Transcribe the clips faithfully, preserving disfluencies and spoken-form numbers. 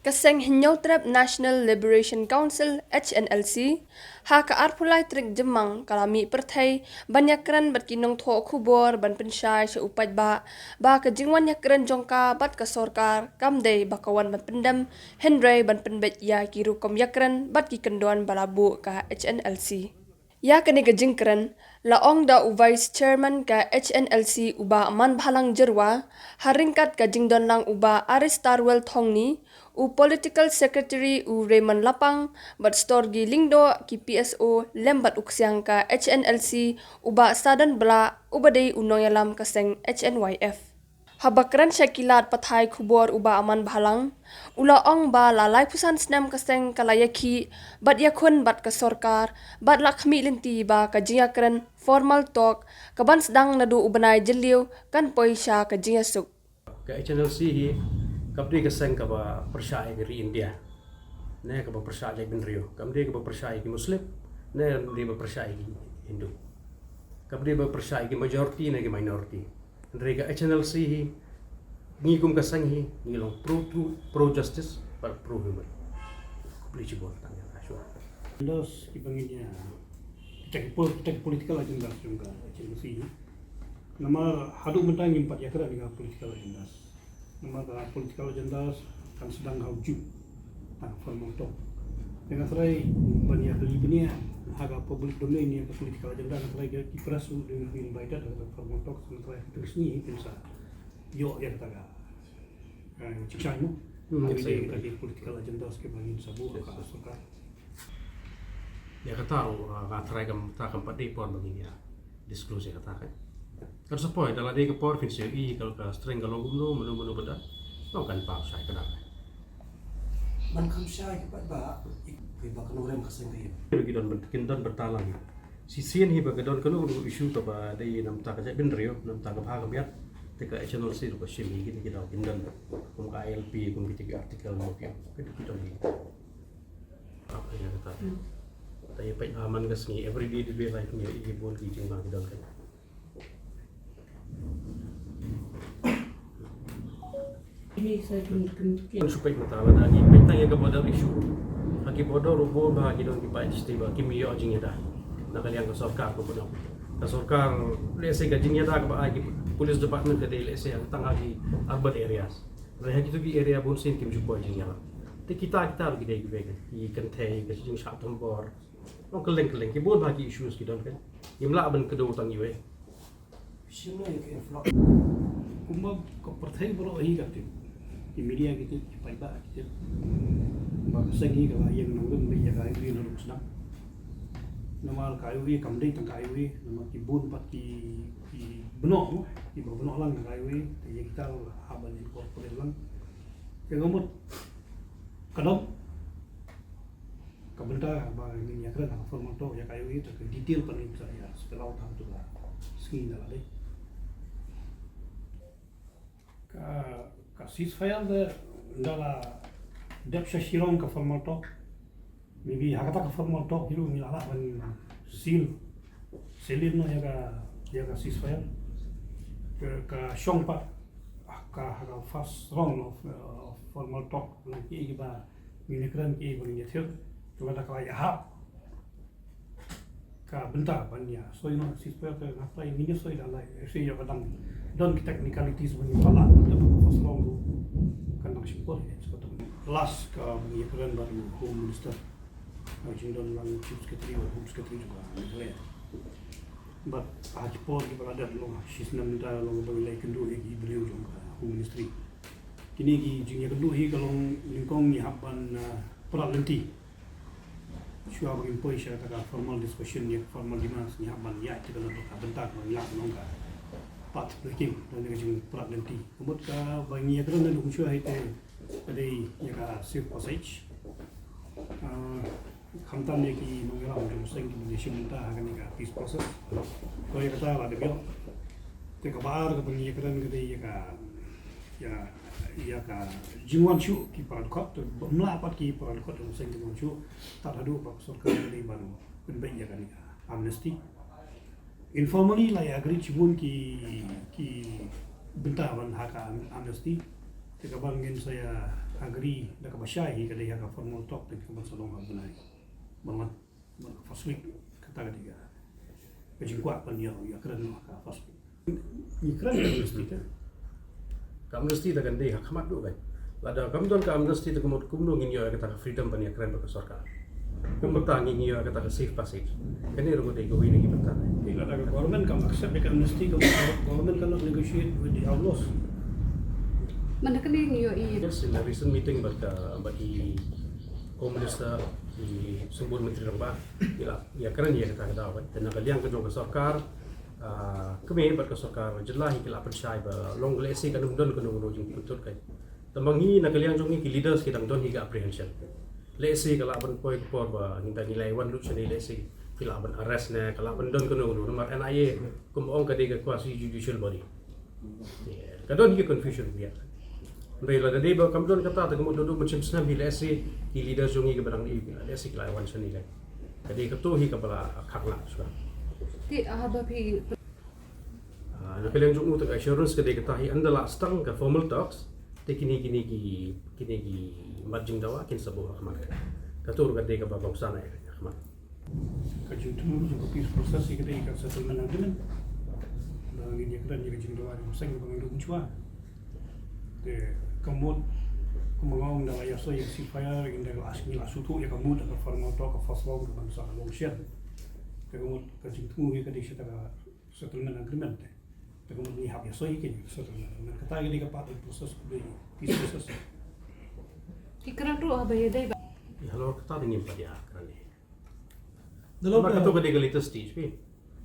Ka seng Hynñiewtrep National Liberation Council, H N L C, ha ka arphew lai tarik Jymmang ka la mih pyrthei ban ïakren bad ki nongthoh khubor ban pynshai sha u paidbah ba ka jingwan ïakren jong ka bad ka sorkar kam dei ba ka wan ban pyndem, hynrei ban pynbeit ïa ki rukom ïakren bad ki kyndon ba la buh ka H N L C. Ïa kane ka jingkren la ong da u Vice Chairman ka H N L C u Bah Manbhalang Jyrwa, ha ryngkat ka jingdon lang u Bah Aristarwell Thongni, u Political Secretary u Raymond Lapang, bad Storgi Lyngdoh, ki P S O lem bad u ksiang ka H N L C u Bah Sadon Blah, uba dei u nongïalam ka seng H N Y F. Haba kren sha ki lad pathai khubor u Bah Manbhalang, u la ong ba la laiphew san snem ka seng ka la ïakhih bad ïakhun bad ka sorkar, bad la khmih lynti ba ka jingïakren formal talk ka ban sdang naduh u bnai Jylliew kan poi sha ka jingïasuk. Ka H N L C hi kam dei ka seng kaba pyrshah ïa ka ri India, ne kaba pyrshah ïa ka jaitbynriew, kam dei kaba pyrshah ïa ki Muslim, ne kam dei ba pyrshah ïa ki Hindu, kam dei ba pyrshah ïa ki majority ne ki minority. Hynrei ka H N L C hi, ngi kum ka seng hi ngi long pro truth, pro justice, bad pro human. Khublei shibun tang ïa ka shuwa. Ndos ki ba ngin ïa, kita ki pol-, kita ki political agenda jong ka H N L C hi. Namar haduh mynta ngim pat ïakren ïa ka political agenda. Namar ka political agenda kan sdang ha u juh. Tang formal talk. Te nga tharai ban ïa kylli bniah ha ka public domain ïa ka political agenda, nga tharai ki press ruh dei ban invited ha ka formal talk, nga tharai ki sngi kin sa ïoh ïa kata ka, eh, jingshai mo. Hmm, ïa kata ka political agenda kiba ngin sa buh ha ka sorkar. Ïa kata ruh, ah, nga tharai kam, ta kam pat dei por ba ngin ïa disclose ïa kata ka. Kan sa poi, da la dei ka por phin sa ïohi ka, ka strength ka long kumno, mano mano ba don. Long kan paw shai ka dang. Ban kham shai ka pat ba, i, i ba ka nongrem ka seng ka ïa. Ki don ban, kin don ban ta lang. Shisien hi ba ka don kano kano issue kaba dei na bynta ka jaitbynriew, na bynta ka bha ka miat. Te ka H N L C ruh ka shim hi, kine ki dei kin don. Kum ka I L P, kum kine ki article mo ki. Kine ki don hi. Ap ïa kata. Hmm. Te ïa peit ba man ka sngi everyday to day life ne, ïa ki bun ki jingma ki don ka. Ini saya kin, kin, kin. Kan shu peit mynta lada ngi peit tang ïa ka border issue. Ha ki border ruh bun ba ki don ki paid state ba kim ïoh jingïada na ka liang ka sorkar kumno. Ka sorkar, lehse ka jingïada kaba ai ki police department ka dei lehse tang ha ki urban areas. Hynrei ha kito ki area bun sien kim ju poi jingïalang. Te kita, kita ruh ki dei kiwei ki kynthei, ka jingshah thombor. Long kylleng kylleng ki bun bha ki issues ki don kan. Ngim lah ban kdew tang iwei. Kumba ka pyrthei baroh hi ka tip. Ki media ki tip, ki paidbah ki tip. Ba ka seng hi ka la ïeng nongrim beit ïa ka highway naduh sdang. Namar ka highway kam dei tang ka highway, namar ki bun pat ki, ki bnoh, kiba bnoh lang ka highway, te ïa kita ruh la hap ban incorporate lang. Te ka mut ka dang ka bynta ba ngin ïakren ha ka formal talk ïa ka highway, te ka detail pat ngin sa ïa spell out ha kato ka sngi na la dei. Ka, ka ceasefire te ynda la dep sha shirong ka formal talk. Maybe ha kata ka formal talk hi ruh ngi la lah ban seal, seal in noh ïa ka, ïa ka ceasefire. Ka, ka shong pat ha ka, ha ka first round of, uh, formal talk. Nang ki, kiba ngin ïakren ki, ba ngin ïathied. Te lada ka la ïahap ka bynta ban ïa soi noh ceasefire, te nga tharai ngin ïa soi da lai, soi ïa ka dang don ki technicalities ban ïa palat da ka first round ruh kan dang shim por ïa shuwa. Last ka ban ïakren bad u Home Minister, ka jingdon lang Chief Secretary bad Home Secretary jong ka Meghalaya. Bad ha ki por kiba la dep long shisnem mynta long ba ngi la ïakynduh ïa ki briew jong ka Home Ministry. Kine ki jingïakynduh hi ka long nyngkong ngi hap ban, ah, prat lynti. Shuwa ba ngin poi sha kata ka formal discussion ïa ka formal demands, ngi hap ban ïaid te ka long ka bynta ba ngi lah ban ong ka path breaking, da kane ka jingprat lynti. Ka mut kaba ngi ïakren naduh mynshuwa hi te ka dei ïa ka safe passage. Ah, khamtam ïa ki nongïalam jong ka seng kiba ngi shim bynta ha kane ka peace process. Ko ïa kata la dep ïoh. Te kaba ar kaba ngi ïakren ka dei ïa ka, ïa, ïa ka jingwan shuh ki para dkhot, te ba mlah pat ki para dkhot jong ka seng ki wan shuh, tad haduh ba ka sorkar ka dei ban pynbeit ïa kane ka amnesty. Informally la ïa agree shibun ki, ki bynta ban ha ka am-, amnesty. Te kaba ngin sa ïa Agree da kaba shai hi ka dei ha ka formal talk te ka ban sa long ha u bnai. Ban wan, ban first week kata ka dei ka, ka jingkwah ban ïa, ïakren ha ka first week. Ngi kren ka amnesty te. Ka amnesty te kan dei ha khmat duh kan. Lada kam don ka amnesty te ka mut kumno ngin ïoh ïa kata ka freedom ban ïakren bad ka sorkar. Kumta ngin ïoh ïa kata ka safe passage. Kane ruh ka dei kawei na ki bynta. Lada ka government kam accept ïa ka amnesty, ka government cannot negotiate with the outlaws. Mynta kane ngi ïohi. Yes, in the recent meeting bad ka, bad i Home Minister, i Symbud Myntri Rangbah, i la ïakren ïa kata ka daw kan. Te na ka liang ka jong ka sorkar, ah, kmie bad ka sorkar jylla hi ki la pynshai ba long lehse kan ym don kano kano jingpyntut kan. Tangba ngi na ka liang jong ngi ki leaders ki dang don hi ka apprehension. Lehse ka lah ban poi ka por ba ngi dang ngi la wan lut shane lehse ki lah ban arrest ne ka lah ban don kano kano namar N I A kumba ong ka dei ka quasi judicial body. Ka don hi ka confusion biang. Hynrei lada dei ba kam don kata te ka mut duh duh mynshem snem hi lehse ki leaders jong ngi kiba dang ïohi lehse ki la wan shane kan. Ka dei kato hi kaba la khang lah shuwa. Te haba phi Ah, na ka liang jong u te ka assurance ka dei kata hi ynda la sdang ka formal talks te kine kine ki, kine ki mat jingdawa kin sa buh ha khmat. Kato ruh ka dei kaba kongsan ha khmat. Ka jingthmu jong ka peace process hi ka dei ka settlement agreement. Ba ngin ïakren ïa ka jingdawa jong u seng ba ngin duh mynshuwa. Te ka mut kumba nga ong da la ïa soi ïa ceasefire ngin da la, ngi la sngewthuh ïa ka mut da ka formal talk ka first round ka ban sa long shen. Te ka mut ka jingthmu hi ka dei sha ka settlement agreement te. Te ka mut ngi hap ïa soi hi ka settlement agreement. Kata ka dei ka part of process ka dei peace process. Ki kren ruh haba ïadei bad. Ïa halor kata te ngim pat ïa kren hi. Namar kato ka dei ka latest stage phi.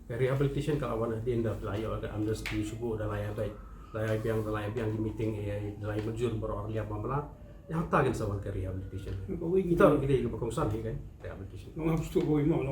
Ka rehabilitation ka la wan hadien da la ïoh ka amnesty shuh da la ïa beit, la ïa biang, da la ïa biang ki meeting, eh, da la ïa mynjur baroh ar liap mamla. Ïa hangta kan sa wan ka rehabilitation. Kawei ngi, kita ruh ki dei kiba kongsan hi kan rehabilitation. Nga ngam sngewthuh kawei mo.